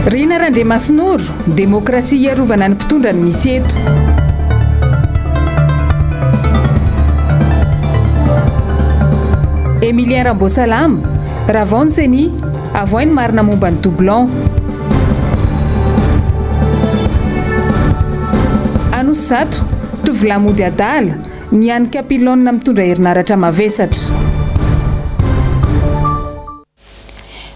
Rina Randriamasinoro, Demokrasia hiarovana ny mpitondra no misy eto. Emilien Ramboasalama, Ravao ny Ceni, avoay ny marina momba ny doublon. Anosizato, Tovolahy mody adala, nihanika pylone mitondra herinaratra mavesatra.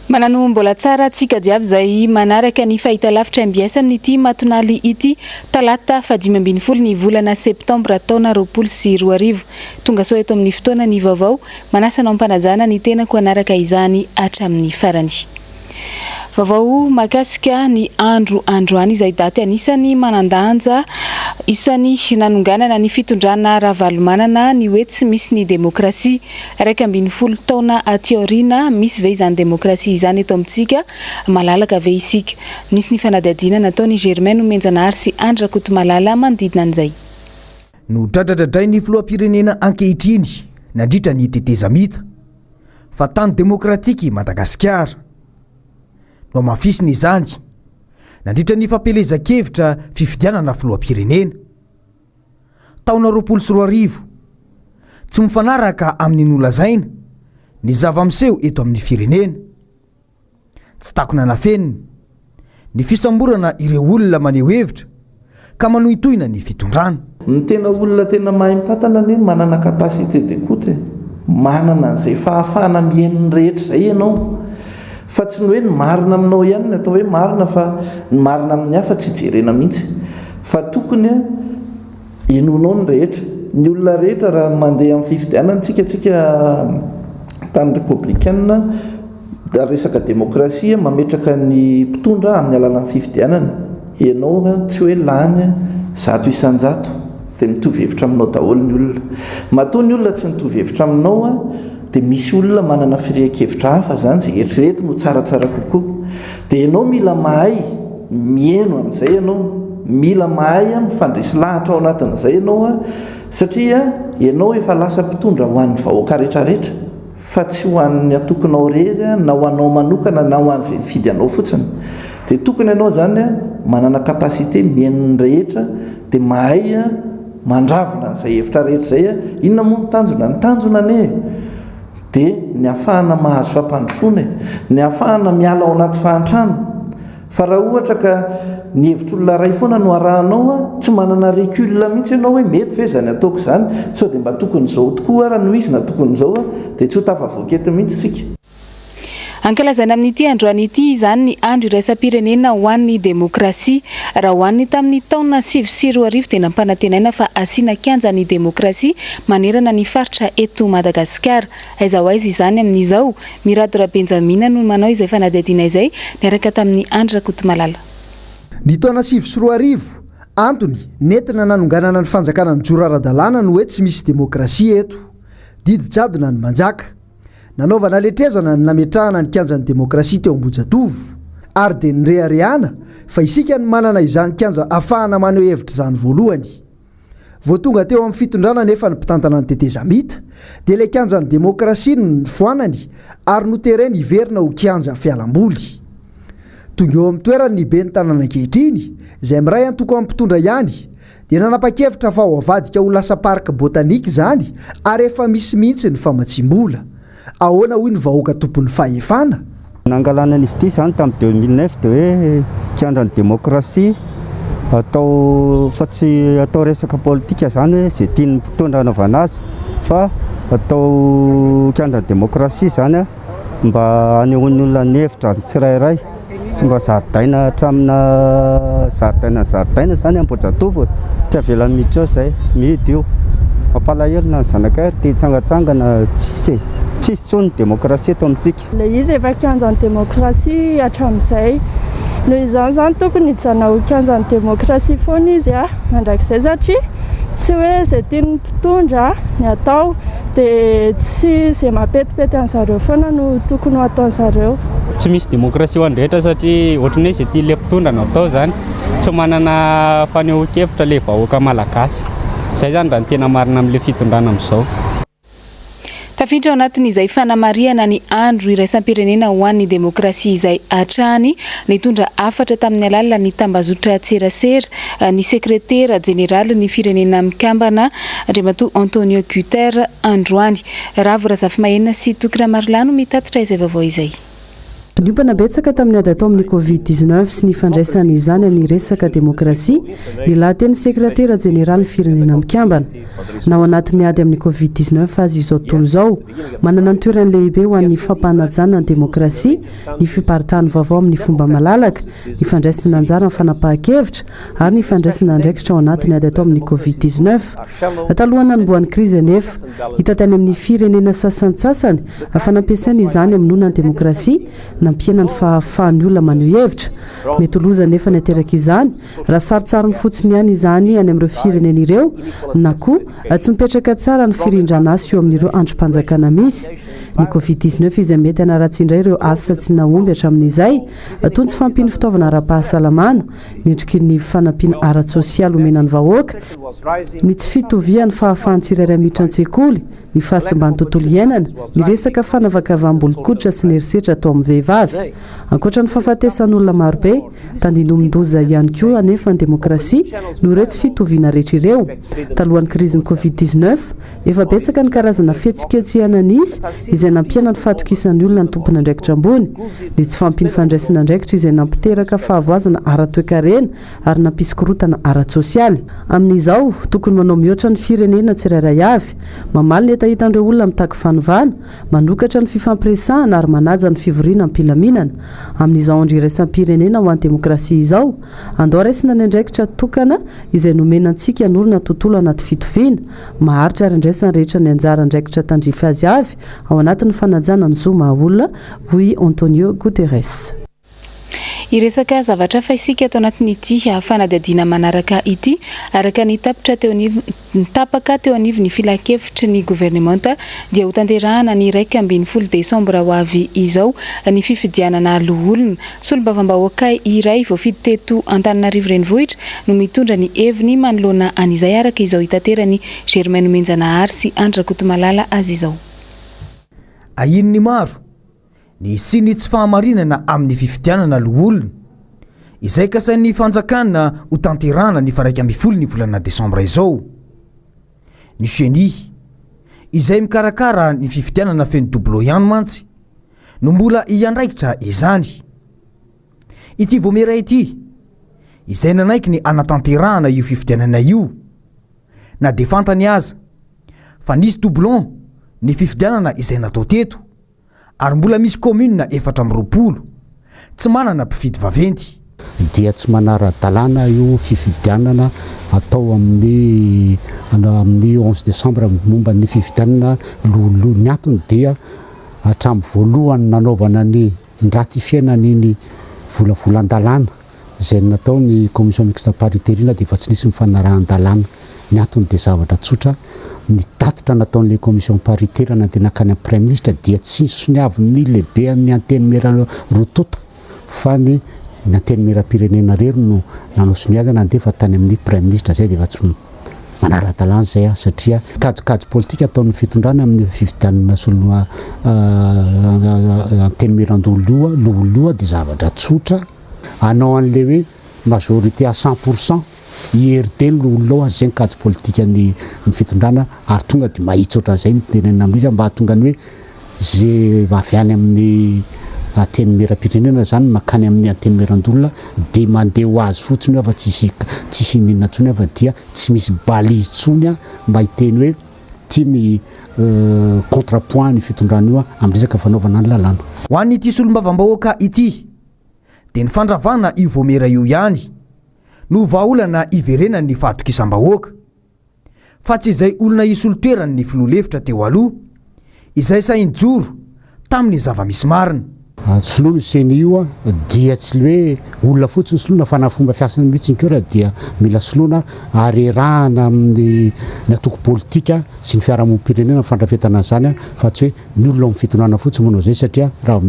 Manano mbola tsara antsika jiaby izay manaraka ny fahitalavitra mbs amin'ity matonaly ity talata faha 15 ny volana septambra taona 2020. Tonga soa eto amin'ny fotoana ny vaovao, manasa anao am-panajana ny tenako hanaraka izany hatramin'ny farany. Vaovao mahakasika ny andro androany izay daty anisan'ny manan-danja isan'ny nanonganana ny fitondrana Ravalomanana ny hoe tsy misy ny demokrasia. 11 taona aty aoriana, misy ve izany demokrasia izany eto amintsika? Malalaka ve isika? Nisy ny fanadihadiana nataon'i Germain Nomenjanahary sy Andry Rakotomalala manodidina an'izay. Nodradradradrain'ny filoham-pirenena ankehitriny nandritra ny tetezamita. fa tany demokratika i Madagasikara. Nohamafisina izany nandritra ny fampielezan-kevitra fifidianana filoham-pirenena. Taona 2020, tsy mifanaraka amin'ny nolazaina ny zava-miseho eto amin'ny firenena. Tsy takona nafenina ny fisamborana ireo olona maneho hevitra ka manohintohina ny fitondrana. Ny tena olona tena mahay mitantana anie manana capacité d'écoute e! Manana an'izay fahafahana mihaino ny rehetra izay ianao. Fa tsy ny hoe ny marina aminao ihany ny atao hoe marina fa ny marina amin'ny hafa tsy jerena mihitsy. Fa tokony Inoanao ny rehetra. Ny olona rehetra raha mandeha amin'ny fifidianana tsika tsika tany repoblikanina resaka demokrasia mametraka ny mpitondra amin'ny alalan'ny fifidianana. Ianao tsy hoe lany 100% dia mitovy hevitra aminao daholo ny olona. Matoa ny olona tsy mitovy hevitra aminao dia misy olona manana firehan-kevitra hafa izany izay eritreretiny ho tsaratsara kokoa. Dia ianao mila mahay miheno an'izay ianao, mila mahay mifandresy lahatra ao anatin'izay ianao satria ianao efa lasa mpitondra ho an'ny vahoaka rehetrarehetra fa tsy ho an'ny antokonao irery na ho anao manokana na ho an'izay nifidy anao fotsiny. Dia tokony ianao izany manana capacité mihaino ny rehetra dia mahay mandravona an'izay hevitra rehetra izay. Inona moa ny tanjona? Ny tanjona anie dia ny hahafahana mahazo fampandrosoana e, ny hahafahana miala ao anaty fahantrana. Fa raha ohatra ka ny hevitr'olona iray foana no arahanao a, tsy manana recul mihitsy ianao hoe mety ve izany ataoko izany, sao dia mba tokony izao tokoa ara no izy na tokony izao a, dia tsy ho tafavoaka eto mihitsy isika. Ankalazaina amin'ity androany ity izany ny andro iraisam-pirenena ho an'ny demokrasia. Raha ho an'ny tamin'ny taona 2009 dia nampanantenaina fa asiana kianja ny demokrasia manerana ny faritra eto Madagasikara. Aiza ho aiza izany amin'izao? Mirado Rabenjamina no manao izay fanadihadiana izay niaraka tamin'i Andry Rakotomalala. Ny taona 2009, antony nentina nanonganana ny fanjakana nijoro ara-dalàna ny hoe tsy misy demokrasia eto. Didy jadona ny manjaka. Nanaovana letrezana ny nametrahana ny kianjan'ny demokrasia teo Ambohijatovo ary dia nireharehana fa isika no manana izany kianja afahana maneho hevitra izany voalohany. Vao tonga teo amin'ny fitondrana anefa ny mpitantana ny tetezamita dia ilay kianjan'ny demokrasia no nofoanany ary notereny hiverina ho kianja fialamboly. Tonga eo amin'ny toerany ny ben'ny tanàna ankehitriny izay miray antoko amin'ny mpitondra ihany dia nanapa-kevitra fa ho avadika ho lasa parc botanique izany ary efa misy mihitsy ny famatsiam-bola. Ahoana hoy ny vahoaka tompon'ny fahefana? Nangalana an'izy ity izany tamin'ny 2009 dia hoe kianjan'ny demokrasia atao fa tsy atao resaka politika izany hoe izay tian'ny mpitondra hanaovana azy fa atao kianjan'ny demokrasia izany mba hanehoan'ny olona ny hevitra ny tsirairay sy mba zaridaina hatramina zaridaina zaridaina izany Ambohijatovo e. Tsy avelany miditra eo izay, mihidy io. Mampalahelo na ny zanakay ary te hitsangatsangana tsisy e. Tsisy intsony ny demokrasia eto amintsika. Ilay izy efa kianjan'ny demokrasia hatramin'izay. Noho izany izany tokony hijanona ho kianjan'ny demokrasia foana izy mandrakizay satria tsy hoe izay tian'ny mpitondra ny atao dia tsy izay mampetipety an'zareo foana no tokony ho ataon'zareo. Tsy misy demokrasia ho an'ny rehetra satria ohatran'ny hoe izay tian'ilay mpitondra no atao izany. Tsy manana fanehoan-kevitra ilay vahoaka malagasy. Izay izany raha ny tena marina amin'ilay fitondrana amin'izao. Tafiditra ao anatin'izay fanamarihana ny Andro iraisam-pirenena ho an'ny demokrasia izay hatrany, nitondra hafatra tamin'ny alalan'ny tambazotran-tserasera ny sekretera jeneralin'ny Firenena Mikambana, Andriamatoa Antonio Guterres, androany. Ravo Razafimahenina sy Toky Ramarolahy no mitatitra izay vaovao izay. Niompana betsaka tamin'ny ady atao amin'ny Covid 19 sy ny ifandraisany izany amin'ny resaka demokrasia ny lahatenin'ny sekretera jeneralin'ny Firenena Mikambana. Na ao anatin'ny ady amin'ny Covid 19 aza izao tontolo izao, manana ny toerany lehibe ho an'ny fampanajana ny demokrasia ny fiparitahan'ny vaovao amin'ny fomba malalaka, ny fandraisana anjara amin'ny fanapahan-kevitra ary ny fandraisana andraikitra ao anatin'ny ady atao amin'ny Covid 19. Talohan'ny nanombohan'ny krizy anefa, hita tany amin'ny firenena sasantsasany fa nampiasaina izany hamonoana ny demokrasia, nampihena ny fahafahan'ny olona maneho hevitra. Mety ho loza anefa ny aterak'izany raha sarontsarony fotsiny ihany izany any amin'ireo firenena ireo na koa tsy mipetraka tsara ny firindrana asa eo amin'ireo andrim-panjakana misy. Ny Covid 19 izay mety hanaratsy indray ireo asa tsy nahomby hatramin'izay, toy ny tsy fahampian'ny fitaovana ara-pahasalamana, ny endriky ny fanampiana ara-tsosialy omena ny vahoaka, ny tsy fitovian'ny fahafahan'ny tsirairay miditra an-tsekoly, ny fahasimban'ny tontolo iainana, ny resaka fanavakavaham-bolon-koditra sy ny herisetra atao amin'ny vehivavy. Ankoatra ny fahafatesan'olona marobe, tandindomin-doza ihany koa anefa ny demokrasia noho ireo tsy fitoviana rehetra ireo. Talohan'ny krizin'ny Covid 19, efa betsaka ny karazana fihetsiketsehana nisy izay nampihena ny fahatokisan'ny olona ny tompon'andraikitra ambony. Ny tsy fahampian'ny fandraisana andraikitra izay nampiteraka fahavoazana ara-toekarena ary nampisy korontana ara-tsosialy. Amin'izao, tokony manao mihoatra ny firenena tsirairay avy, mamaly ny hetahetan'ireo olona mitaky fanovana, manokatra ny fifampiresahana ary manaja ny fivoriana am-pilaminana. Amin'izao andro iraisam-pirenena ho an'ny demokrasia izao, andao raisina ny andraikitra tokana izay nomena antsika hanorina tontolo anaty fitoviana, maharitra ary andraisan'ny rehetra ny anjara andraikitra tandrify azy avy ao anatin'ny fanajana ny zo maha-olona, hoy Antonio Guterres. Hiresaka zavatra hafa isika ato anatin'ity fanadihadiana manaraka ity, araka ny tapitra teo ny tapaka teo anivon'ny filankevitry ny governemanta dia hotanterahana ny 11 desambra ho avy izao ny fifidianana loholona. Solombavambahoaka iray voafidy teto Antananarivo Renivohitra no mitondra ny heviny manoloana an'izay araka izao itateran'i Germain Nomenjanahary sy Andry Rakotomalala azy izao. Ahian'ny maro, ny hisian'ny tsy fahamarinana amin'ny fifidianana loholona, izay kasain'ny fanjakana ho tanterahana ny faha 11 ny volana desambra izao. Ny Ceni, izay mikarakara ny fifidianana feno doublon ihany mantsy, no mbola hiandraikitra izany. Ity vaomiera ity, izay nanaiky ny hanatanterahana io fifidianana io, na dia fantany aza fa nisy doublon ny fifidianana izay natao teto, ary mbola misy commune 24 tsy manana mpifidy vaventy. Dia tsy manara-dalàna io fifidianana atao amin'ny amin'ny onze décembre momba ny fifidianana loholona. Ny antony dia hatramin'ny voalohany nanaovana ny niratifiena an'iny volavolan-dalàna izay natao ny commission mixte paritaire iny dia efa tsy nisy ny fanarahan-dalàna. Ny antony dia zavatra tsotra, ny tatitra nataon'ilay commission paritaire nandeha nankany amin'ny praiminisitra dia tsy nosoniavin'ny lehiben'ny antenimiera roa tonta fa ny ny antenimieram-pirenena irery no nanao sonia azy nandefa tany amin'ny praiminisitra. Izay dia efa tsy manara-dalàna izay satria kajikajy politika ataon'ny fitondrana amin'ny fifidianana soloa antenimierandoholoha loholoha dia zavatra tsotra. Hanao an'ilay hoe majorité à 100 pour cent IRD ny loholona ao, izay ny kajy politikan'ny ny fitondrana ary tonga dia mahitsy ohatran'izay ny tenenina amin'izy mba hahatonga ny hoe ze avy any amin'ny antenimieram-pirenena zany mankany amin'ny antenimieran-doholona dia mandeha ho azy fotsiny eo fa tsisy tsisy ininona intsony fa dia tsy misy balise intsony mba hiteny hoe ity ny contre poids ny fitondrana io amin'ny resaka fanaovana ny lalàna. Ho an'ity solombavambahoaka ity dia ny fandravana io vaomiera io ihany no vahaolana hiverenan'ny fahatokisam-bahoaka, fa tsy izay olona hisolo toerany ny filoha lefitra teo aloha, izay sahy nijoro tamin'ny zava-misy marina. Soloina io ceni io dia tsy le hoe olona fotsiny soloina fa na fomba fiasany mihitsy koa raha dia mila soloina ary erahana amin'ny ny antoko politika sy ny fiarahamonim-pirenena ny fandrafetana an'izany fa tsy hoe ny olona ao amin'ny fitondrana fotsiny manao izay satria raha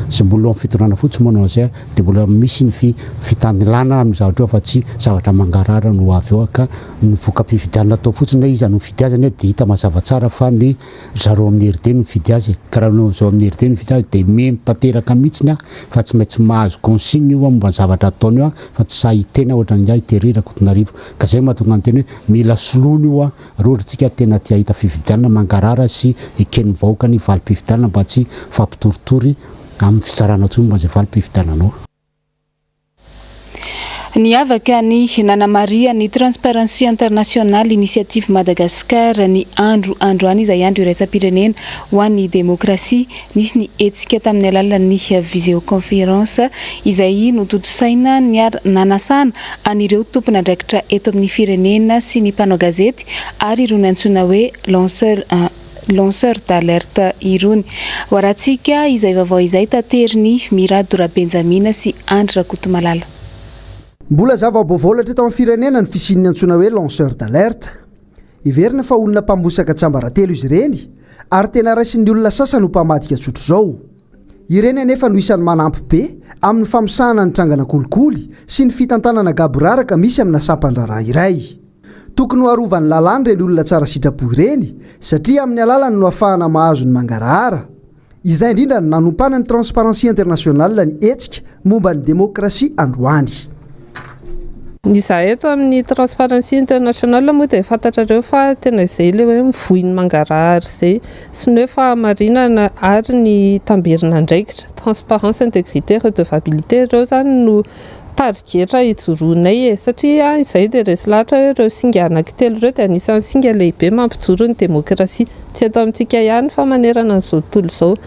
izay mbola ao amin'ny fitondrana fotsiny manao an'izay dia mbola misy ny fi fitanilana amin'ny zavatra eo fa tsy zavatra mangarahara no ho avy eo ka ny voka-pifidianana atao fotsiny hoe iza no mifidy azy anie dia hita mazava tsara fa ny Ry zareo amin'ny RD no mifidy azy e. Ka raha ny zareo amin'ny RD no mifidy azy dia mino tanteraka mihitsiny aho fa tsy maintsy mahazo consigne io momba ny zavatra ataony io fa tsy sahy hiteny aho ohatran'ingahy Thierry Rakotonarivo. Ka izay no mahatonga ny teny hoe mila soloina io raha ohatra tsika tena te hahita fifidianana mangarahara sy eken'ny vahoaka ny valim-pifidianana mba tsy hifampitoritory amin'ny fitsarana intsony momba izay valim-pifidianana ao. Niavaka ny nanamarihan'ny Transparency International Initiative Madagascar ny andro androany izay andro iraisam-pirenena ho an'ny demokrasia. Nisy ny hetsika tamin'ny alalan'ny visioconférence izay notontosaina nanasana an'ireo tompon'andraikitra eto amin'ny firenena sy ny mpanao gazety ary irony antsoina hoe lanceur lanceur d'alerte irony. Ho arahantsika izay vaovao izay taterin'i Mirado Rabenjamina sy Andry Rakotomalala. Mbola zava-baovao hatreto amin'ny firenena ny fisian'ny antsoina hoe lanceur d'alerte. Heverina fa olona mpamosaka tsiambaratelo izy ireny ary tena raisin'ny olona sasany ho mpamadika tsotr'izao. Ireny anefa no isan'ny manampy be amin'ny famosahana ny trangana kolikoly sy ny fitantanana gaboraraka misy amina sampan-draharaha iray. Tokony ho arovan'ny lalàna ireny olona tsara sitrapo ireny satria amin'ny alalany no ahafahana mahazo ny mangarahara. Izay indrindra no nanompanan'ny Transparency International ny hetsika momba ny demokrasia androany. Ny izahay eto amin'ny Transparency International moa dia fantatrareo fa tena izay ilay hoe mivoy ny mangarahara izay sy ny hoe fahamarinana ary ny tamberin'andraikitra, transparence, intégrité, redevabilité, ireo izany no tarigetra ijoroanay e! Satria izay dia resy lahatra hoe ireo singa anankitelo ireo dia anisan'ny singa lehibe mampijoro ny demokrasia, tsy eto amintsika ihany fa manerana an'izao tontolo izao.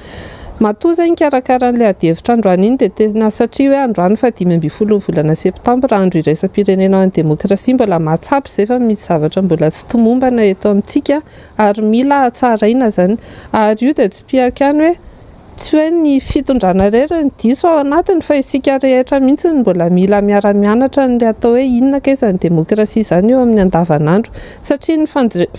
Matoa izay nikarakara an'ilay adihevitra androany iny dia tena satria hoe androany faha 15 ny volana septambra, andro iraisam-pirenena ho an'ny demokrasia, mbola mahatsapa izay fa misy zavatra mbola tsy tomombana eto amintsika ary mila hatsaraina izany. Ary io dia tsipihako ihany hoe Tsy hoe ny fitondrana irery no diso ao anatiny fa isika rehetra mihitsy no mbola mila miara-mianatra an'ilay atao hoe inona kay izany demokrasia izany eo amin'ny andavanandro satria ny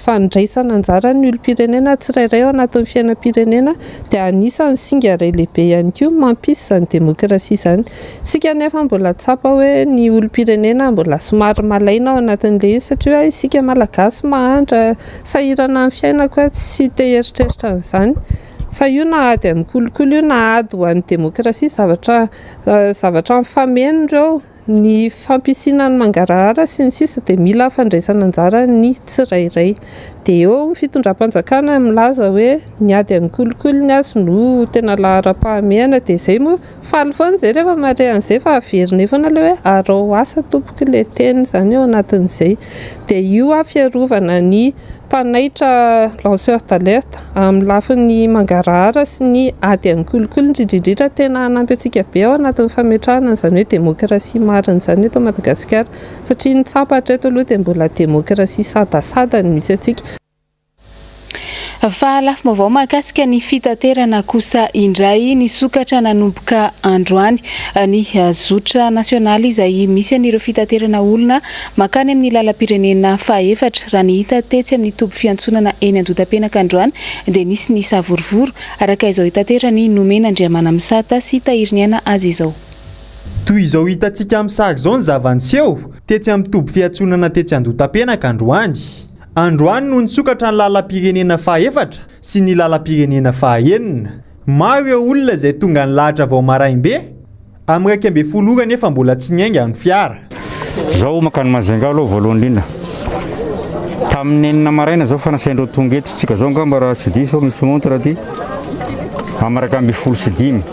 fandraisana anjara ny olom-pirenena tsirairay ao anatin'ny fiainam-pirenena dia anisan'ny singa iray lehibe ihany koa mampisy izany demokrasia izany. Isika anefa mbola tsapa hoe ny olom-pirenena mbola somary malaina ao anatin'ilay izy satria hoe isika Malagasy mahantra, sahirana amin'ny fiainako aho tsy te hieritreritra an'izany. Fa io na ady amin'ny kolikoly io na ady ho an'ny demokrasia, zavatra zavatra mifameno ireo. Ny fampisiana ny mangarahara sy ny sisa dia mila fandraisana anjara ny tsirairay. Dia eo ny fitondram-panjakana milaza hoe ny ady amin'ny kolikoly ny azy no tena laharam-pahamehana dia izay moa faly foana izay rehefa mahare an'izay fa averina eo foana ilay hoe araho asa tompoko ilay teny izany ao anatin'izay. Dia io fiarovana ny mpanaitra, lanceur d'alerte, amin'ny lafiny mangarahara sy ny ady amin'ny kolikoly indrindra indrindra tena hanampy antsika be ao anatin'ny fametrahana an'izany hoe demokrasia marina izany eto Madagasikara satria ny tsapa hatreto aloha dia mbola demokrasia sadasada no misy antsika. Fa lafim-baovao mahakasika ny fitaterana kosa indray nisokatra nanomboka androany ny zotra nasionaly izay misy an'ireo fitaterana olona mankany amin'ny lalam-pirenena fahaefatra. Raha ny hita tetsy amin'ny toby fiantsonana eny Andotapenaka androany dia nisy ny savorovoro, araka izao itateran'i Nomena Andriamanamisata sy Tahiriniaina azy izao. Toy izao hitantsika amin'ny sary izao ny zava-niseho tetsy amin'ny toby fiantsonana tetsy Andotapenaka androany. Androany no nisokatra ny lalam-pirenena fahaefatra sy ny lalam-pirenena fahaenina. Maro ireo olona izay tonga nilahatra vao maraim-be. Amin'ny 11 ora nefa mbola tsy niainga ny fiara. Zaho mankany Majunga aloha voalohany indrindra. Tamin'ny enina maraina zao fa nasaindreo tonga eto tsika zao angamba raha tsy diso misy montre aty. Amin'ny 511.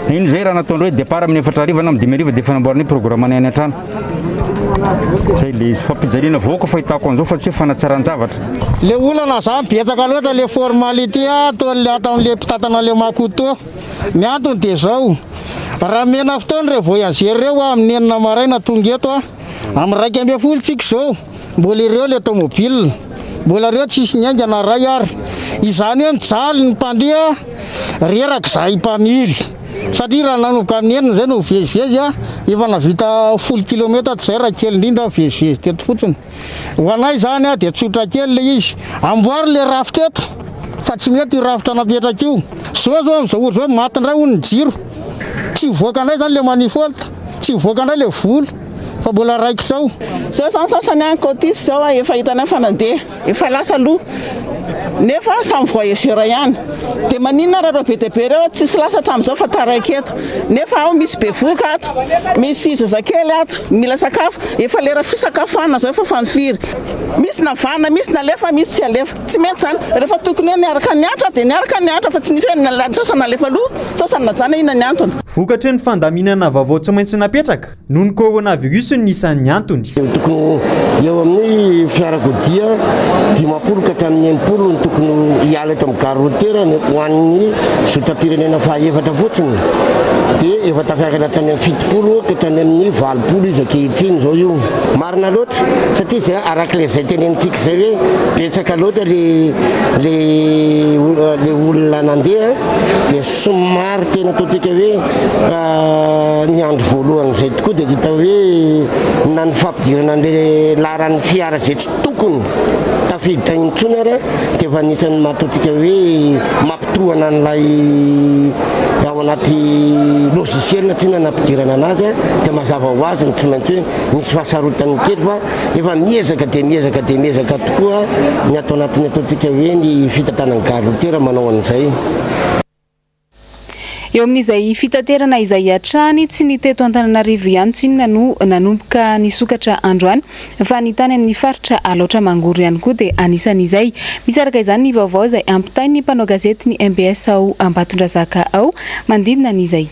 Ino zay raha nataondreo hoe départ amin'ny efatra hariva na amin'ny dimy hariva dia efa namboarinay programme anay any an-trano. Zay le izy. Fampijaliana vahoaka fahitako an'izao fa tsy hoe fanatsaran-javatra. Le olana zany betsaka loatra le formalité ataon'le ataon'le mpitantana le Makoto. Ny antony dia izao, raha omena fotoana ireo voyageurs ireo amin'ny enina maraina tonga eto, amin'ny 11 tsika izao, mbola ireo ilay tomobile, mbola ireo tsisy niainga na iray ary. Izany hoe mijaly ny mpandeha, reraka izahay mpamily. Satria raha nanomboka amin'ny enina izay no mivezivezy, efa nahavita folo kilometatra izay raha kely indrindra mivezivezy teto fotsiny. Ho anay izany dia tsotra kely ilay izy. Amboary ilay rafitra eto fa tsy mety io rafitra napetraka io. Zao zao amin'izao ora izao maty indray hono ny jiro. Tsy hivoaka indray izany ilay manifold, tsy hivoaka indray ilay vola fa mbola raikitra ao. Zao izany sasany any Cotisse zao efa hitanay fa nandeha. Efa lasa aloha nefa samy voyageur ihany dia maninona raha ireo be dia be ireo tsisy lasa hatramin'izao fa taraiky eto nefa ao misy bevohoka ato misy zazakely ato mila sakafo efa lera fisakafoanana izao efa fa firy misy navanona misy nalefa misy tsy alefa tsy mety izany rehefa tokony hoe niaraka niantra dia niaraka niantra fa tsy nisy hoe ny sasany nalefa aloha sasany najanona inona ny antony. Vokatry ny fandaminana vaovao tsy maintsy napetraka Noho ny coronavirus no isan'ny antony. Tokony ho eo amin'ny fiarakodia 50 ka hatramin'ny 60 no tokony hiala eto amin'ny gare routière ho an'ny zotram-pirenena fahaefatra fotsiny dia efa tafiakatra hatrany amin'ny 70 ka hatrany amin'ny 80 izy ankehitriny izao io. Marina loatra satria izay araka ilay izay tenenintsika izay hoe betsaka loatra le le le olona nandeha dia somary tena ataontsika hoe Ny andro voalohany izay tokoa dia hita hoe na ny fampidirana an'ilay laharan'ny fiara izay tsy tokony tafiditra intsony ary dia efa anisan'ny maha-ataontsika hoe mampitohana an'ilay ao anaty logiciel tsinona nampidirana anazy dia mazava ho azy ny tsy maintsy hoe misy fahasarotany kely fa efa miezaka dia miezaka dia miezaka tokoa ny ato anatin'ny ataontsika hoe ny fitantanan'ny gare routière manao an'izay. Eo amin'izay fitaterana izay hatrany, tsy ny teto Antananarivo ihany tsinona no nanomboka nisokatra androany fa ny tany amin'ny faritra Alaotra Mangoro ihany koa dia anisan'izay. Misy araka izany ny vaovao izay ampitain'ny mpanao gazety ny mbs ao Ambatondrazaka ao manodidina an'izay.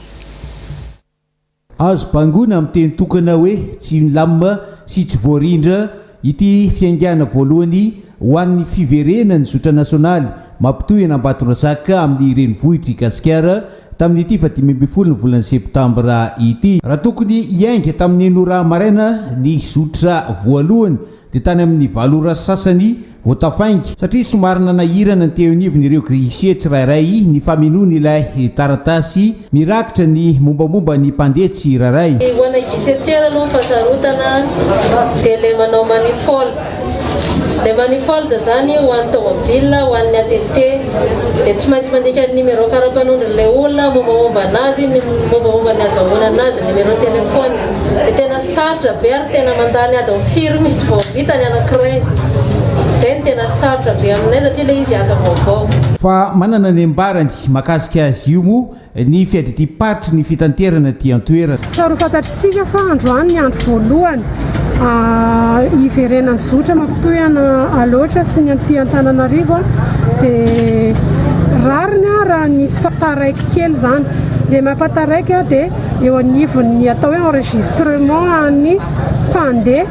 Azo bangoina amin'ny teny tokana hoe tsy milamina sy tsy voarindra ity fiaingàna voalohany ho an'ny fiverenan'ny zotra nasionaly mampitohy an'Ambatondrazaka amin'ny renivohitr'i Gasikara tamin'ity faha 15 ny volana septambra ity. Raha tokony hiainga tamin'ny enina ora maraina ny zotra voalohany dia tany amin'ny valo ora sasany vao tafainga, satria somary nanahirana ny teo anivon'ireo guichet tsirairay ny famenoana ilay taratasy mirakitra ny mombamomba ny mpandeha tsirairay. Ho anay guichetier aloha ny fahasarotana dia ilay manao manifold. Ilay manifold izany ho an'ny tomobile, ho an'ny ATT dia tsy maintsy mandika ny numéro karapanondron'ilay olona, mombamomba anazy, ny mombamomba ny azahoana anazy, numéro téléphone. Dia tena sarotra be ary tena mandany adiny firy mihitsy vao vita ny anankiray. Izay no tena sarotra be aminay satria ilay izy asa vaovao. Fa manana ny ambarany mahakasika azy io moa ny fiadidiam-paritry ny fitanterana aty an-toerana. Tsara ho fantatritsika fa androany ny andro voalohany hiverenan'ny zotra mampitohy an'Alaotra sy ny aty Antananarivo dia rariny raha nisy fahataraiky kely izany. Ilay mampataraiky dia eo anivon'ny atao hoe enregistrement an'ny mpandeha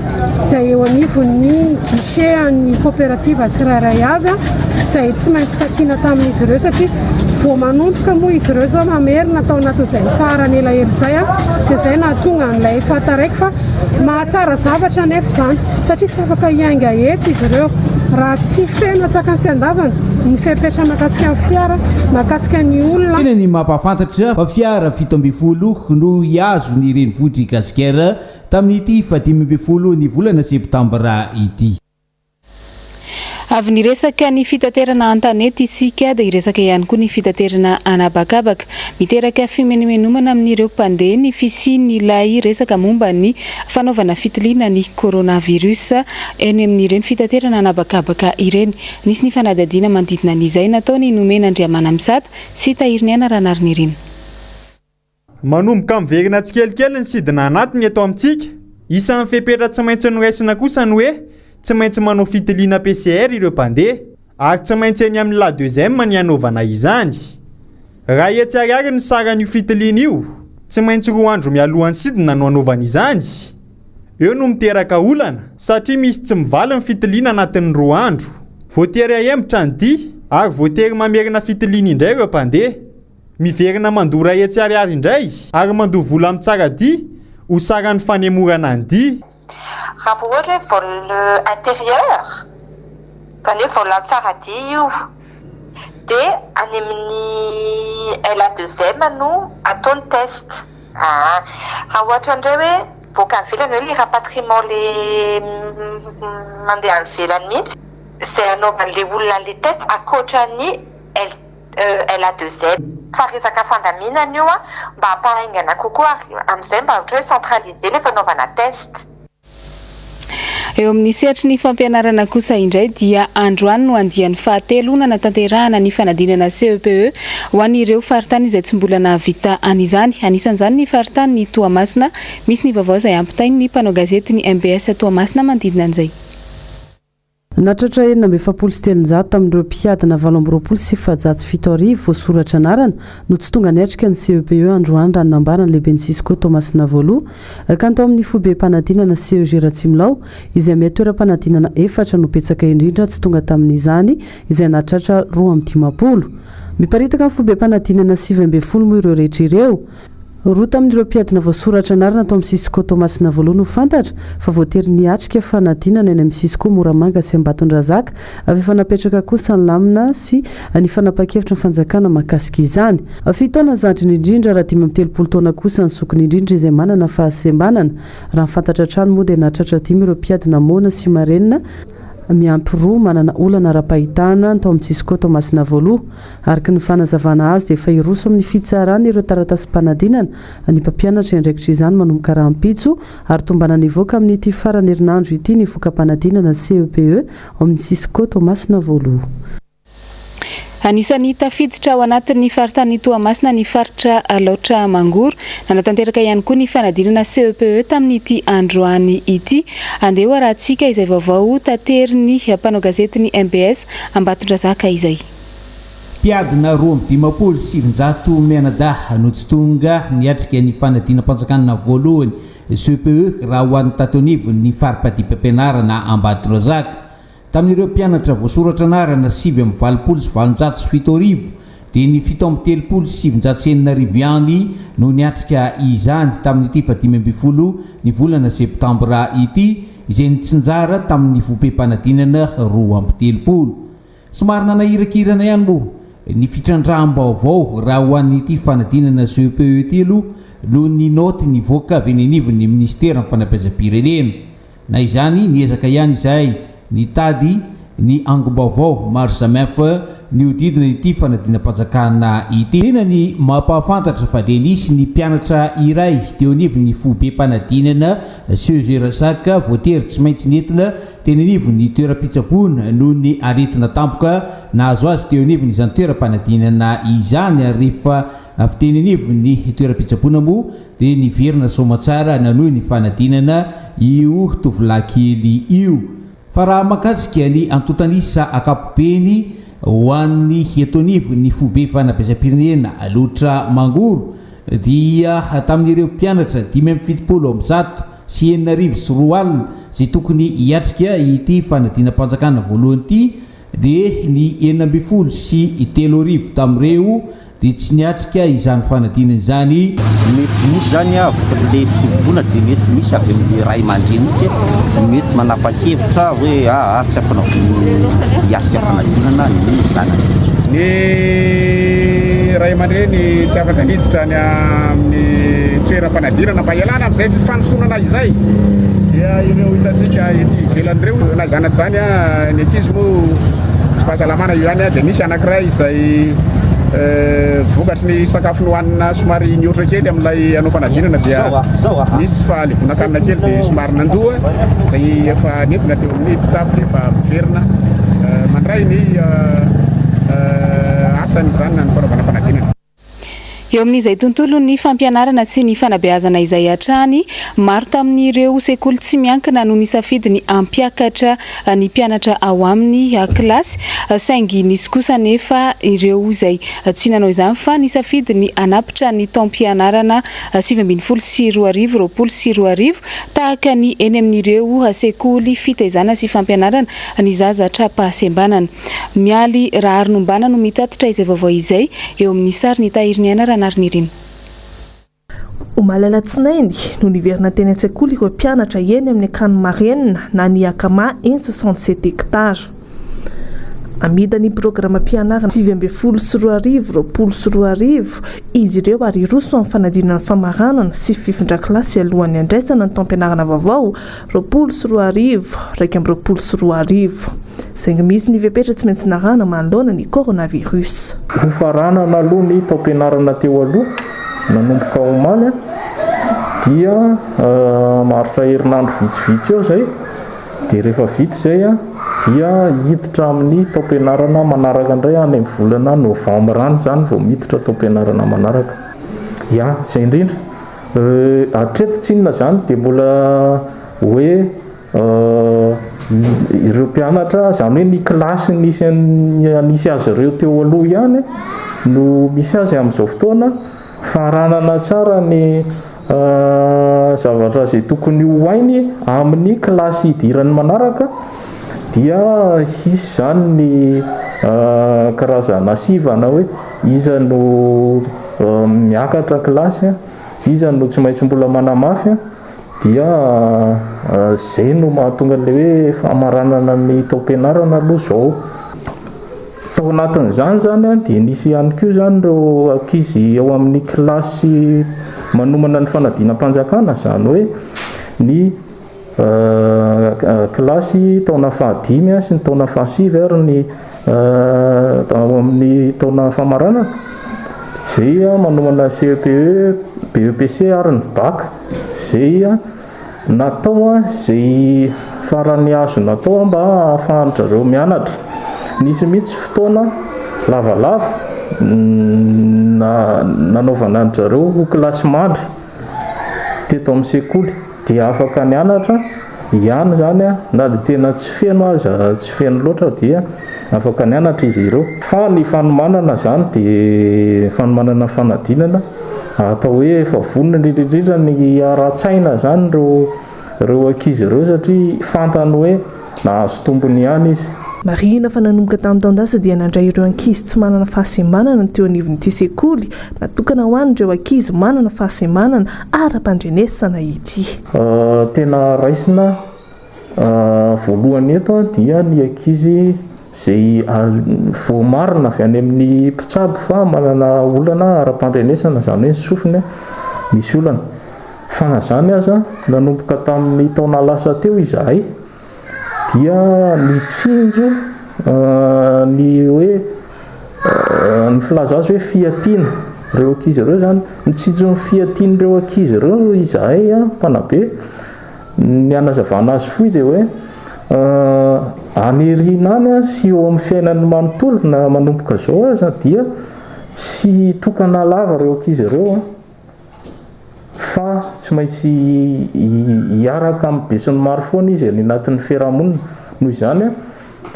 izay eo anivon'ny guichet an'ny coopérative tsirairay avy izay tsy maintsy takiana tamin'izy ireo satria vao manomboka moa izy ireo izao mamerina tao anatin'izay nitsaharany elaela izay dia izay nahatonga an'ilay fahataraiky fa mahatsara zavatra anefa izany satria tsy afaka hiainga eto izy ireo raha tsy feno antsakany sy andavany ny fepetra mahakasika ny fiara, mahakasika ny olona. Tena ny mampahafantatra fa fiara 17 no hihazo ny renivohitr'i Gasikara tamin'ity fahadimy ambin'ny folo ny volana septambra ity. Avy niresaka ny fitaterana an-tanety isika dia hiresaka ihany koa ny fitaterana an'habakabaka. Miteraka fimenomenomana amin'ireo mpandeha ny fisian'ilay resaka momba ny fanaovana fitiliana ny coronavirus eny amin'ireny fitaterana an'habakabaka ireny. Nisy ny fanadihadiana manodidina an'izay nataon'i Nomena Andriamanamisata sy Tahiriniaina Ranarinirina. Manomboka miverina tsikelikely ny sidina anatiny eto amintsika. Isan'ny fepetra tsy maintsy noraisina kosa ny hoe tsy maintsy manao fitiliana PCR ireo mpandeha ary tsy maintsy eny amin'ny La Deuxième ny hanaovana izany. Raha etsy ariary ny saran'io fitiliana io, tsy maintsy roa andro mialohan'ny sidina no hanaovana izany. Eo no miteraka olana satria misy tsy mivaly ny fitiliana anatin'ny roa andro. Voatery ahemotra ny dia ary voatery mamerina fitiliana indray ireo mpandeha. Miverina mandoa iray hetsy ariary indray ary mandoa vola amin'ny Tsaradia ho saran'ny fanemorana ny dia. Raha vao ohatra hoe vol intérieur, izany hoe vol Tsaradia io, dia any amin'ny LA2M no. Atao ny test. Aa. Raha ohatra indray hoe boaka any ivelany hoe le rapatriement le mandeha any ivelany mihitsy, izay anaovan'le olona an'le test ankoatra ny L LA2Z. Fa resaka fandaminana io an, mba hampahaingana kokoa ary amin'izay mba ohatra hoe centralisé le fanaovana test. Eo amin'ny sehatry ny fampianarana kosa indray dia androany no andiany fahatelo nanatanterahana ny fanadinana CEPE ho an'ireo faritany izay tsy mbola nahavita an'izany. Anisan'izany ny faritanin'i Toamasina. Misy ny vaovao izay ampitain'ny mpanao gazetin'ny mbs Toamasina manodidina an'izay. Nahatratra 346 tamin'ireo mpiadina 7428 voasoratra anarana no tsy tonga niatrika ny CEPE androany raha ny nambaran'ny lehiben'ny Cisco Toamasina voaloha ka ny tao amin'ny foibem-panadinana CEG Ratsimilaho izay miha toeram-panadinana efatra no betsaka indrindra tsy tonga tamin'izany izay nahatratra 52. Miparitaka amin'ny foibem-panadinana 19 moa ireo rehetra ireo. Roa tamin'ireo mpiadina voasoratra anarana tao amin'ny Cisco Toamasina voalohany no fantatra fa voatery niatrika fanadinana eny amin'ny Cisco Moramanga sy Ambatondrazaka avy efa napetraka kosa ny lamina sy ny fanapahan-kevitry ny fanjakana mahakasika izany. Fito taona ny zandriny indrindra raha 35 taona kosa ny zokiny indrindra izay manana fahasembanana. Raha ny fantatra hatrany moa dia nahatratra dimy ireo mpiadina moana sy marenina miampy roa manana olana ara-pahitana tao amin'ny Cisco Toamasina voaloha. Araka ny fanazavana azo dia efa hiroso amin'ny fitsarana ireo taratasim-panadinana ny mpampianatra hiandraikitra izany manomboka rahampitso ary tombanana hivoaka amin'ity faran'ny herinandro ity ny voka-panadinana CEPE ao amin'ny Cisco Toamasina voaloha. Anisan'ny tafiditra ao anatin'ny faritanin'i Toamasina ny faritra Alaotra Mangoro. Nanatanteraka ihany koa ny fanadinana CEPE tamin'ity androany ity. Andeha ho arahantsika izay vaovao taterin'ny mpanao gazetin'ny mbs Ambatondrazaka izay. Mpiadina 952 mianadahy no tsy tonga niatrika ny fanadinam-panjakana voalohany, CEPE, raha ho an'ny tato anivon'ny fari-padiam-pampianarana Ambatondrazaka. Tamin'ireo mpianatra voasoratra anarana 889 87 dia ny 637 ihany no niatrika izany tamin'ity faha-15 ny volana septambra ity, izay nitsinjara tamin'ny foibem-panadinana 32. Somary nanahirakirana ihany moa ny fitrandraham-baovao raha ho an'ity fanadinana CEPE ity aloha noho ny naoty nivoaka avy eny anivon'ny minisiteran'ny fanabeazam-pirenena. Na izany, niezaka ihany izahay nitady ny angom-baovao maro samihafa nihodidina ity fanadinam-panjakana ity. Tiana ny mampahafantatra fa dia nisy ny mpianatra iray teo anivon'ny foibem-panadinana CEG Rasaka voatery tsy maintsy nentina teny anivon'ny toeram-pitsaboana noho ny aretina tampoka nahazo azy teo anivon'izany toeram-panadinana izany ary rehefa avy teny anivon'ny toeram-pitsaboana moa dia niverina soamatsara nanohy ny fanadinana io tovolahy kely io. Fa raha mahakasika ny antontan'isa ankapobeny ho an'ny eto anivon'ny foibe fanabeazam-pirenena Alaotra Mangoro dia tamin'ireo mpianatra 275 60 izay tokony hiatrika ity fanadinam-panjakana voalohany ity dia ny 3016 tamin'ireo dia tsy niatrika izany fanadinana izany. Mety misy izany vokatry ilay firoboana dia mety misy avy amin'ilay ray aman-dreny mihitsy mety manapa-kevitra hoe aa tsy ampanaoviny hiatrika fanadinana ny zanany. Ny ray aman-dreny tsy afaka niditra any amin'ny toeram-panadinana mba hialana amin'izay fifanosonana izay dia ireo hitantsika ety ivelany ireo na izany na tsy izany ny ankizy moa tsy fahasalamana io ihany dia misy anankiray izay vokatry ny sakafo nohanina somary nihoatra kely amin'ilay hanao fanadinana dia nisy tsy fahalevonan-kanina kely dia somary nandoa izay efa nentina teo amin'ny mpitsabo dia efa miverina mandray ny asany izany na ny fanaovana fanadinana. Eo amin'izay tontolon'ny fampianarana sy ny fanabeazana izay hatrany, maro tamin'ireo sekoly tsy miankina no nisafidy ny hampiakatra ny mpianatra ao aminy kilasy, saingy nisy kosa anefa ireo izay tsy nanao izany fa nisafidy ny hanapitra ny taom-pianarana 2019 2020 tahaka ny eny amin'ireo sekoly fitaizana sy fampianarana ny zaza tra-pahasembanana. Mialy Raharinombana no mitatitra izay vaovao izay eo amin'ny sary ny Tahiriniaina Ranarinirina. Omaly alatsinainy no niverina teny an-tsekoly ireo mpianatra eny amin'ny akany Marenina na ny Akama eny 67 hectares. Hamita ny programam-pianarana 2019 2020 izy ireo ary hiroso amin'ny fanadinana famaranana sy fifindran-kilasy alohan'ny handraisana ny taom-pianarana vaovao 2020 2021. Saingy misy ny fepetra tsy maintsy narahana manoloana ny coronavirus. Hofaranana aloha ny taom-pianarana teo aloha nanomboka omaly dia maharitra herinandro vitsivitsy eo izay. Dia rehefa vita izay dia hiditra amin'ny taom-pianarana manaraka indray any amin'ny volana novambra any izany vao miditra taom-pianarana manaraka. Ya, izay indrindra. Hatreto tsinona izany dia mbola hoe ireo mpianatra, izany hoe ny kilasy nisy nisy azy ireo teo aloha ihany no misy azy amin'izao fotoana. Faranana tsara ny zavatra izay tokony ho hainy amin'ny kilasy hidirany manaraka dia hisy izany ny karazana sivana hoe iza no miakatra kilasy, iza no tsy maintsy mbola manamafy dia izay no mahatonga an'ilay hoe famaranana ny taom-pianarana aloha izao. Tao anatin'izany izany dia nisy ihany koa izany ireo ankizy ao amin'ny kilasy manomana ny fanadinam-panjakana, izany hoe ny kilasy taona fahadimy sy ny taona fahasivy ary ny ao amin'ny taona famaranana, izay manomana CEPE, BEPC ary ny Bac, izay Natao izay farany azo natao mba hahafahan-dry zareo mianatra. Nisy mihitsy fotoana lavalava nanaovana an-dry zareo ho kilasimandry teto amin'ny sekoly. Dia afaka nianatra ihany izany na dia tena tsy feno aza, tsy feno loatra dia afaka nianatra izy ireo. Fa ny fanomanana izany dia fanomanana fanadinana. Atao hoe efa vonona indrindra indrindra ny ara-tsaina izany ireo ireo ankizy ireo satria fantany hoe nahazo tombony ihany izy. Marihina fa nanomboka tamin'ny taon-dasa dia nandray ireo ankizy tsy manana fahasembanana ny teo anivon'ity sekoly natokana ho an'ireo ankizy manana fahasembanana ara-pandrenesana ity. Tena raisina Voalohany eto dia ny ankizy izay voamarina avy any amin'ny mpitsabo fa manana olana ara-pandrenesana, izany hoe ny sofiny misy olana. Fa na izany aza, nanomboka tamin'ny taona lasa teo izahay dia nitsinjo ny hoe ny filaza azy hoe fiatiana ireo ankizy ireo izany. Nitsinjo ny fiatian'ireo ankizy ireo izahay mpanabe. Ny hanazavana azy fohy dia hoe any aoriana any sy eo amin'ny fiainany manontolo na manomboka izao aza dia tsy tokana lava ireo ankizy ireo fa tsy maintsy hiaraka amin'ny besinimaro foana izy any anatin'ny fiarahamonina. Noho izany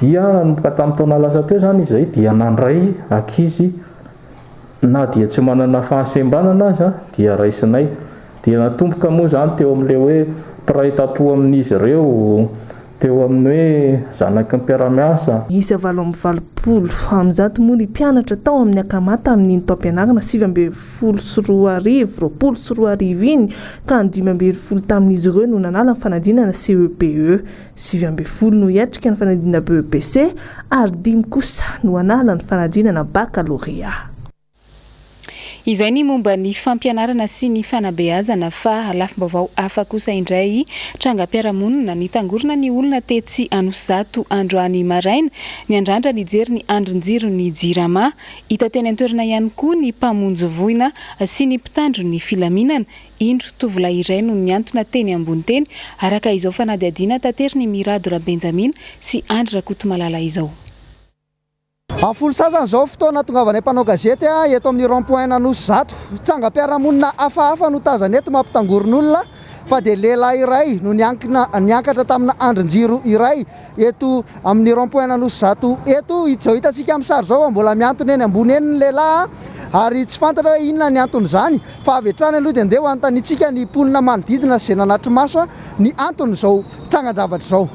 dia nanomboka tamin'ny taona lasa teo izany izay dia nandray ankizy Na dia tsy manana fahasembanana aza dia raisinay. Dia natomboka moa izany teo amin'ilay hoe mpiray tampo amin'izy ireo, teo amin'ny hoe zanaky ny mpiara-miasa. Miisa 188 moa ny mpianatra tao amin'ny Akama tamin'iny taom-pianarana 2019 2020 iny ka ny 15 tamin'izy ireo no nanala ny fanadinana CEPE. 19 no hiatrika ny fanadinana BEPC ary dimy kosa no hanala ny fanadinana Bakalorea. Izay ny momba ny fampianarana sy ny fanabeazana fa lafim-baovao hafa kosa indray, trangam-piarahamonina, nitangorona ny olona tetsy Anosizato androany maraina, niandrandra nijery ny andrin-jiron'ny Jirama. Hita teny an-toerana ihany koa ny mpamonjy voina sy ny mpitandro ny filaminana. Indro tovolahy iray no nihantona teny ambony teny, araka izao fanadihadiana taterin'i Mirado Rabenjamina sy Andry Rakotomalala izao. Amin'ny folo sasany izao fotoana hahatongavanay mpanao gazety eto amin'ny rond point Anosizato. Trangam-piarahamonina hafahafa no tazana eto mampitangoron'olona fa dia lehilahy iray no niankina niankatra tamina andrin-jiro iray eto amin'ny rond point Anosizato eto. Izao hitantsika amin'ny sary izao fa mbola mihantona eny ambony eny ny lehilahy ary tsy fantatra hoe inona ny anton'izany fa avy hatrany aloha dia andeha ho anontaniantsika ny mponina manodidina sy izay nanatri-maso ny anton'izao trangan-javatra izao.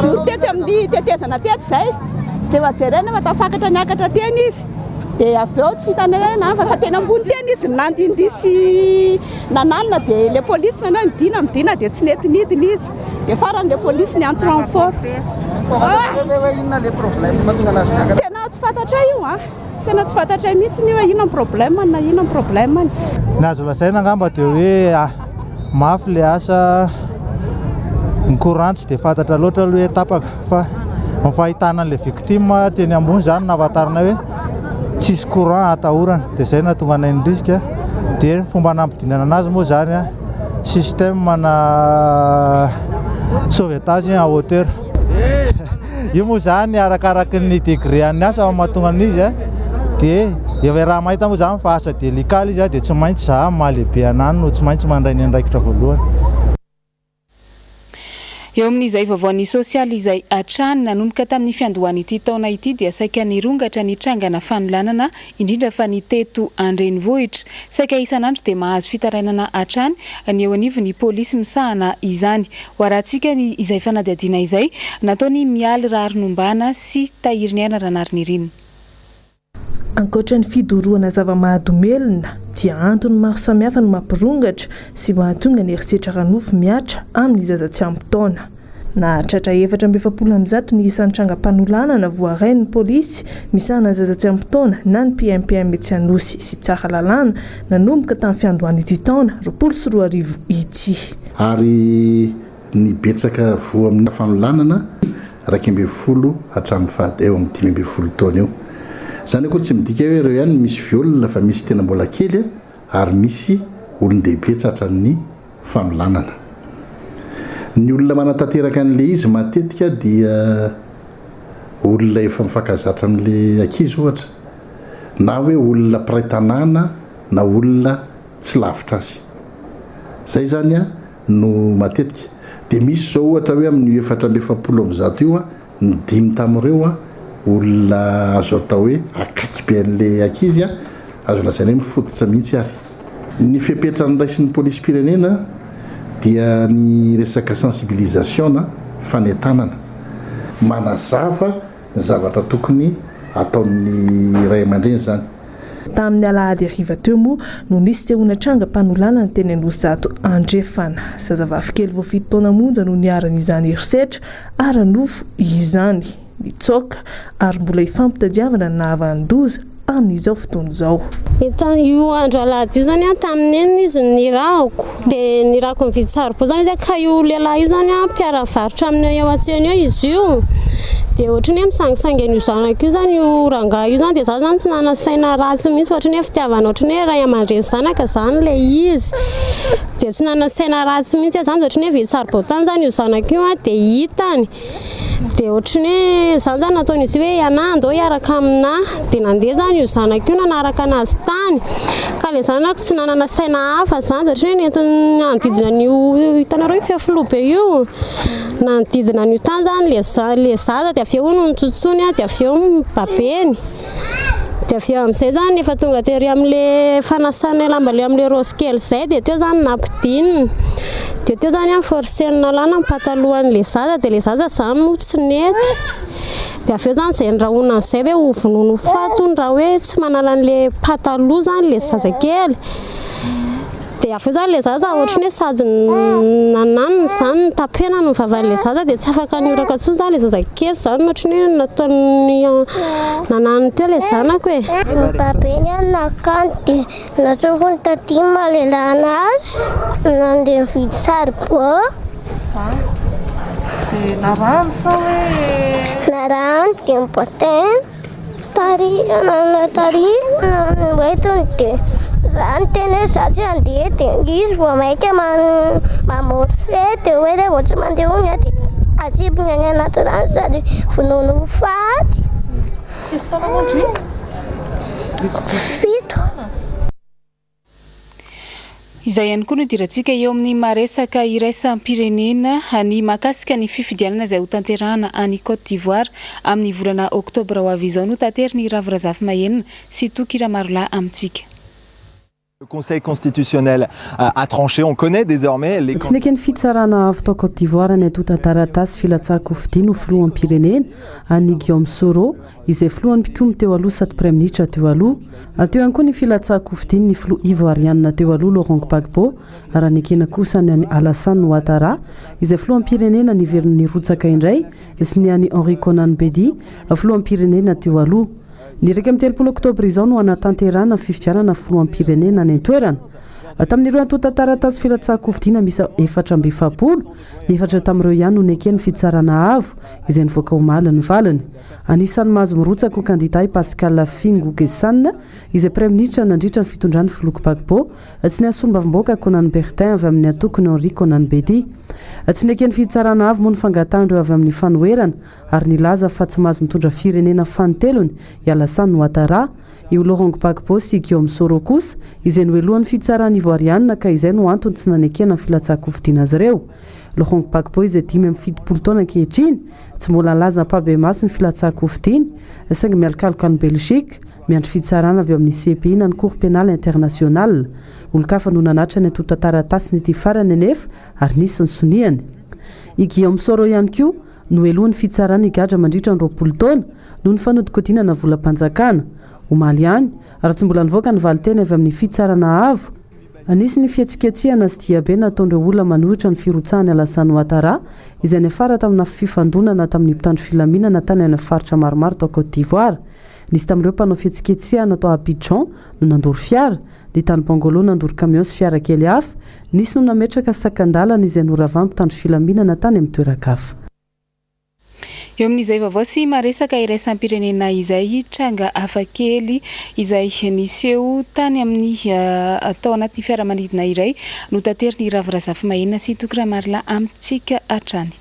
Joro tetsy amin'ny tetezana tetsy izay dia efa jerena fa tafakatra niakatra teny izy. Dia avy eo tsy hitanay hoe na fa tena ambony teny izy nandindihy sy nananina dia ilay polisy nanao hoe midina midina dia tsy nety nidina izy. Dia farany ilay polisy niantso renfort. Tena tsy fantatray io an! Tena tsy fantatray mihitsy io hoe inona ny problème-ny na inona ny problème-ny. Ny azo lazaina angamba dia hoe mafy ilay asa, ny courant tsy dia fantatra loatra aloha hoe tapaka fa ny fahitana an'ilay victime teny ambony izany no nahafantarana hoe tsisy courant atahorana dia izay no nahatonga anay nirisika dia ny fomba nampidinana anazy moa izany système na sauvetage en hauteur. Io moa izany arakaraky ny degré an'ny asa mahatonga an'izy dia efa raha mahita moa izany fa asa délicat ilay izy dia tsy maintsy za maha lehibe anah no tsy maintsy mandray ny andraikitra voalohany. Eo amin'izay vaovaon'ny sosialy izay hatrany, nanomboka tamin'ny fiandohan'ity taona ity dia saika nirongatra ny trangana fanolanana, indrindra fa ny teto an-drenivohitra. Saika isan'andro dia mahazo fitarainana hatrany ny eo anivon'ny polisy misahana izany. Ho arahantsika ny izay fanadihadiana izay nataon'i Mialy Raharinombana sy Tahiriniaina Ranarinirina. Ankoatra ny fidorohana zava-mahadomelina dia antony maro samihafa no mampirongatra sy mahatonga ny herisetra ara-nofo mihatra amin'ny zaza tsy ampy taona. Nahatratra 144 ny isan'ny trangam-panolanana voarain'ny polisy misahana ny zaza tsy ampy taona na ny PMPM etsy Anosy sy Tsaralalàna nanomboka tamin'ny fiandohan'ity taona 2020 ity. Ary ny betsaka voa amin'ny fanolanana 11 hatramin'ny faha eo amin'ny 15 taona eo. Izany akory tsy midika hoe ireo ihany no misy viol fa misy tena mbola kely ary misy olon-dehibe tratran'ny fanolanana. Ny olona manatanteraka an'ilay izy matetika dia olona efa mifankazatra amin'ilay ankizy ohatra na hoe olona mpiray tanàna na olona tsy lavitra azy. Izay izany no matetika. Dia misy izao ohatra hoe amin'io 144 io, ny dimy tamin'ireo olona azo atao hoe akaiky be an'ilay ankizy, azo lazaina hoe mifototra mihitsy ary. Ny fepetra noraisin'ny polisim-pirenena dia ny resaka sensibilisation na fanentanana. Manazava ny zavatra tokony ataon'ny ray aman-dreny izany. Tamin'ny alahady hariva teo moa no nisehoana trangam-panolanana teny Anosizato Andrefana. Zazavavy kely vao fito taona monja no niharan'izany herisetra ara-nofo izany. Nitsoaka ary mbola ifampitadiavana ny nahavanon-doza amin'izao fotoana izao. Hitan io andro alahady io zany an, tamin'ny enina izy no nirahako, dia nirahako nividy saribao zany izy an, ka io lehilahy io zany an mpiara-varotra aminay ao an-tsena eo izy io, dia ohatran'ny hoe misangisangy an'io zanako io zany io rangahy io zany, dia za zany tsy nanana saina ratsy mihitsy fa ohatran'ny hoe fitiavana ohatran'ny hoe ray aman-dreny zanaka zany ilay izy, dia tsy nanana saina ratsy mihitsy aho zany, dia ohatran'ny hoe nividy saribao tany zany io zanako io an, dia hitany. Dia ohatry ny hoe izany izany nataon'izy io hoe ianà andao hiaraka aminà. Dia nandeha izany io zanako io nanaraka an'azy tany. Ka ilay zanako tsy nanana saina hafa izany satria hoe nentiny nanodidina an'io hitanareo io fefiloha be io? Nanodidina an'io tany izany ilay za- ilay zaza dia avy eo hono notsontsoiny dia avy eo nobabeny. Dia avy eo amin'izay izany efa tonga tery amin'ilay fanasana lamba ilay amin'ilay raozy kely izay dia teo izany nampidinina. Dia teo izany aho forcer-ny nalana ny patalohan'ilay zaza dia ilay zaza izany moa tsy nety. Dia avy eo izany izay nirahonana an'izay hoe ho vonoina ho faty hono raha hoe tsy manala an'ilay pataloha izany ilay zazakely. Dia avy eo izany ilay zaza ohatran'ny hoe sady nananina izany notapenany ny vavan'ilay zaza dia tsy afaka nihoraka intsony izany ilay zazakely izany ohatran'ny hoe nataony nananiny teo ilay zanako e. Ny babeny any nakany dia natsofony taty mahalelana azy, nandeha nividy saribao. Dia narahany sa hoe? Narahany dia niboatainy. Tarihana tarihina noentiny dia za niteny hoe za tsy handeha dia izy vao maika mamory fe dia hoe rehefa tsy mandeha hono aho dia atsipiny any anaty rano sady vonoiny ho faty. Firy taona moa ndry? Fito. Izay ihany koa no idirantsika eo amin'ny maha-resaka iraisam-pirenena ny mahakasika ny fifidianana izay hotanterahana any Côte d'Ivoire amin'ny volana oktobra ho avy izao no taterin'i Ravo Razafimahenina sy Toky Ramarolahy amintsika. Le Conseil constitutionnel a tranché, on connaît désormais les Tsy neken'ny fitsarana avo tao Côte d'Ivoire ny antontan-taratasy filatsahan-kofidiny ho filoham-pirenena an'i Guillaume Soro, izay filohan'ny mpikomy teo aloha sady praiminisitra teo aloha. Teo ihany koa ny filatsahan-kofidiny ny filoha ivoarianina teo aloha Laurent Gbagbo, raha nekena kosa ny an'i Alassane Ouattara, izay filoham-pirenena niverina nirotsaka indray, sy ny an'i Henri Konan Bédié, filoham-pirenena teo aloha. Ny 31 oktobra izao no hanatanterahana ny fifidianana filoham-pirenena any an-toerana. Tamin'ireo antontan-taratasy filatsahan-kofidina miisa 44, ny efatra tamin'ireo ihany no neken'ny Fitsarana Avo, izay nivoaka omaly ny valiny. Anisan'ny mahazo mirotsaka ho kandida i Pascal Fingogesan, izay praiminisitra nandritra ny fitondran'ny filoha Gbagbo, sy ny solombavambahoaka Konan Bertin avy amin'ny antokon'i Henri Konan Bédié. Tsy neken'ny Fitsarana Avo moa ny fangatahan'ireo avy amin'ny fanoherana, ary nilaza fa tsy mahazo mitondra firenena fanintelony i Alassane Ouattara. I Laurent Gbagbo sy Guillaume Soro kosa, izay nohelohan'ny fitsarana ivoarianina ka izay no antony tsy nanekena ny filatsahan-kofidina azy ireo. Laurent Gbagbo izay 75 taona ankehitriny, tsy mbola nilaza ampahibemaso ny filatsahan-kofidiny, saingy mialokaloka any Belgique, miandry fitsarana avy ao amin'ny CPI na ny Cour Pénale Internationale. Olon-kafa no nanatitra ny antontan-taratasiny ity farany anefa ary nisy ny soniany. I Guillaume Soro ihany koa Nohelohin'ny fitsarana higadra mandritra ny 20 taona noho ny fanodinkodinana volam-panjakana. Omaly ihany, raha tsy mbola nivoaka ny valinteny avy amin'ny Fitsarana Avo, nisy ny fihetsiketsehana sy diabe nataon'ireo olona manohitra ny firotsahan'i Alassane Ouattara, izay niafara tamina fifandonana tamin'ny mpitandro filaminana tany amin'ny faritra maromaro tao Côte d'Ivoire. Nisy tamin'ireo mpanao fihetsiketsehana tao Abidjan no nandoro fiara, Ny tany Bangolo nandoro camion sy fiara kely hafa, nisy no nametraka sakan-dalana izay noravan'ny mpitandro filaminana tany amin'ny toeran-kafa. Eo amin'izay vaovao sy maresaka iraisam-pirenena izay, tranga hafakely izay niseho tany amin'ny tao anatin'ny fiaramanidina iray notaterin'i Ravo Razafimahenina sy Toky Ramarolahy amintsika hatrany.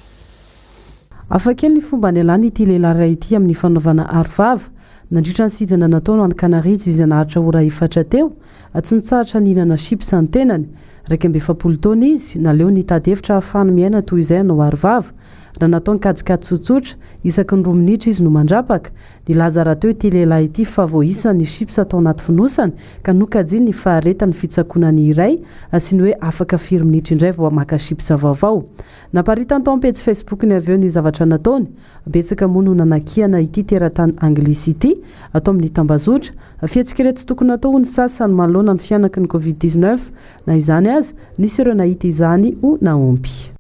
Hafakely ny fomba nialany ity lehilahy iray ity amin'ny fanaovana arovava. Nandritra ny sidina nataony ho any Canaries izay naharitra ora efatra teo, tsy nitsahatra nihinana chips ny tenany. 41 taona izy, naleony nitady hevitra hahafahany miaina toy izay hanao arovava. Raha natao ny kajikajy tsotsotra, isaky ny roa minitra izy no mandrapaka. Nilaza rahateo ity lehilahy ity fa voaisany ny chips tao anaty fonosany ka nokajiany ny faharetan'ny fitsakoana ny iray sy ny hoe afaka firy minitra indray vao maka chips vaovao. Naparitany tao am-pejy Facebook-ny avy eo ny zavatra nataony. Betsaka moa no nanakiana ity teratany anglisy ity ato amin'ny tambazotra. Fihetsika iray tsy tokony natao hoy ny sasany manoloana ny fihanaky ny Covid 19. Na izany aza, nisy ireo nahita izany ho nahomby.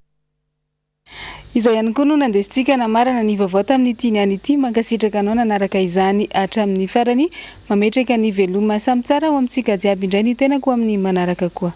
Izay ihany koa no nandesintsika namarana ny vaovao tamin'ity niany ity. Mankasitraka anao nanaraka izany hatramin'ny farany. Mametraka ny veloma samy tsara ho amintsika jiaby indray ny tenako amin'ny manaraka koa.